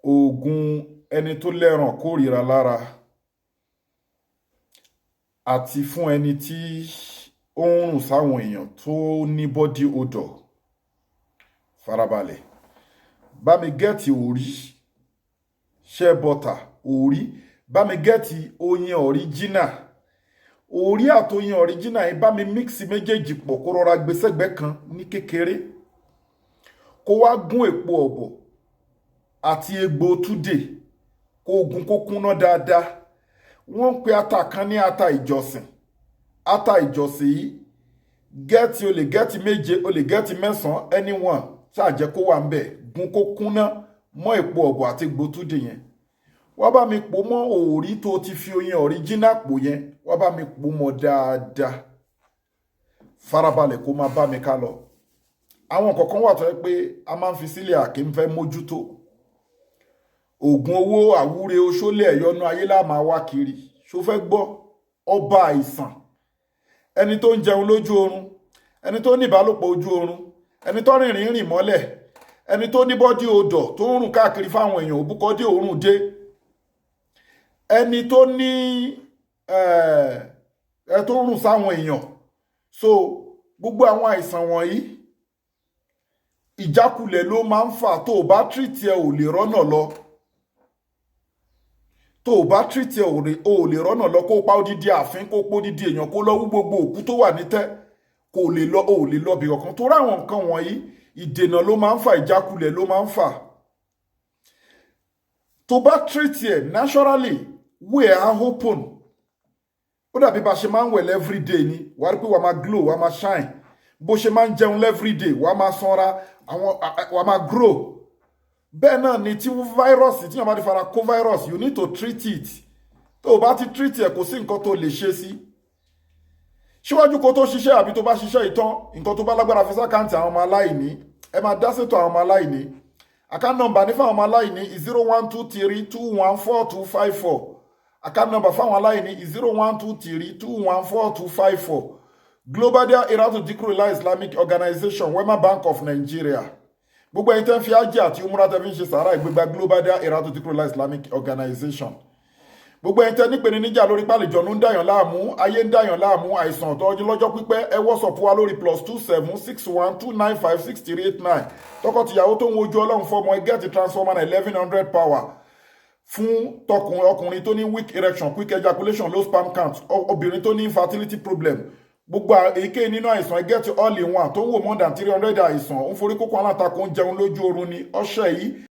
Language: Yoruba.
Oògùn ẹni tó lẹ́ràn kórìíra lára àti fún ẹni tí ó ń rùn sáwọn èèyàn, tó ní body odor. Farabalẹ̀, bá mi get òrí, shea butter, òrí, bá mi get oyin original, òrí àtoyin original yìí, bá mi mix méjèèjì pọ̀, kó rọra gbé sẹ́gbẹ̀ẹ́ kan ní kékeré, kó wá gún èpo ọ̀bọ̀ àti egbò túdè, kó gún kó kúnná dáadáa. Wọ́n ń pe ata kan ní ata ìjọsìn. Ata ìjọsìn yìí, get, o lè get méje, o lè get mẹ́sàn-án, anyone ṣáà jẹ́ kó wà ń bẹ̀. Gún kó kúnná mọ́ èpo ọ̀bọ̀ àti egbò túdè yẹn. Wá bá mi pò mọ́ òòrí tó ti fi oyin original pò yẹn. Wá bá mi pò mọ́ dáadáa. Farabalẹ̀, kó máa bá mi ká lọ. Àwọn kọ̀ọ̀kan wà tó yẹ pé a máa ń fi sílẹ̀, àkè ń fẹ́ mójútó. Oògùn owó, àwúre, oṣólẹ̀, ẹ̀yọnu ayé lá máa wá kiri. Ṣó fẹ́ gbọ́? Ọba àìsàn, ẹni tó ń jẹun lójú oorun, ẹni tó ní ìbálòpọ̀ ojú oorun, ẹni tó rìnrìn rìn mọ́lẹ̀, ẹni tó ní body odor tó ń rùn káàkiri fáwọn èèyàn, òbúkọ dé, òórùn dé, ẹni tó ní ẹ tó ń rùn sáwọn èèyàn. So gbogbo àwọn àìsàn wọ̀nyí, ìjákulẹ̀ ló máa ń fà. Tó o bá treat ẹ, ò lè rọ́nà lọ. Tó o bá treat ẹ, ò lè rọ́nà lọ. Kó o pa odidi ààfin, kó o pa odidi èèyàn, kó lọ wú gbogbo òkú tó wà nítẹ́, kó o lè lọ, ò lè lọ bí kankan tó ráwọn nǹkan wọ̀nyí. Ìdènà ló máa ń fà, ìjákulẹ̀ ló máa ń fà. Tó bá treat ẹ naturally, way á open. Ó dàbí bá a ṣe máa ń wẹ̀ everyday ni. Wàá rí pé wàá máa glow, wàá máa shine. Bó ṣe máa ń jẹun everyday, wàá máa sanra, àwọn wàá máa grow. Bẹ́ẹ̀ náà ni tí virus, tí yàn bá ti fara kó virus, you need to treat it. Tó o bá ti treat ẹ̀, kò sí nǹkan tó lè ṣe sí síwájú kó tó ṣiṣẹ́, àbí tó bá ṣiṣẹ́ ìtàn, nǹkan tó bá lágbára, fi sí account àwọn ọmọ aláìní. Ẹ máa dá sétò àwọn ọmọ aláìní. Account number ní fáwọn ọmọ aláìní, 0123214254. Account number fáwọn aláìní, 0123214254. Global Dahiratu Dhikrlahi Islamic Organization, Wema Bank of Nigeria. Gbogbo ẹ̀yin tẹ́ ń fi ájì àti umrah, tẹ́ fi ń ṣe sàárà ìgbégbá Global Dahiratu Dhikrlahi Islamic Organization. Gbogbo ẹ̀yin tẹ́ nípe níjà lórí pálíjọ̀nù ń dàyàn láàmú, ayé ń dàyàn láàmú, àìsàn tọ́jú lọ́jọ́ pípẹ́, ẹ WhatsApp wa lórí +27 612956389. Tọkọtìyàwó tó ń wojú Ọlọ́run fọmọ, ẹ get transformer 1100 power fún tọkùnrin. Ọkùnrin tó ní weak erection, quick ejaculation, low sperm count, obìnrin tó ní infertility problem, gbogbo èyíkéyìí nínú àìsàn, ẹ get all in one tó ń wò more than 300 àìsàn. Ó ń forí kókó alátakò, ń jẹun lójú oorun ni ọṣẹ yìí.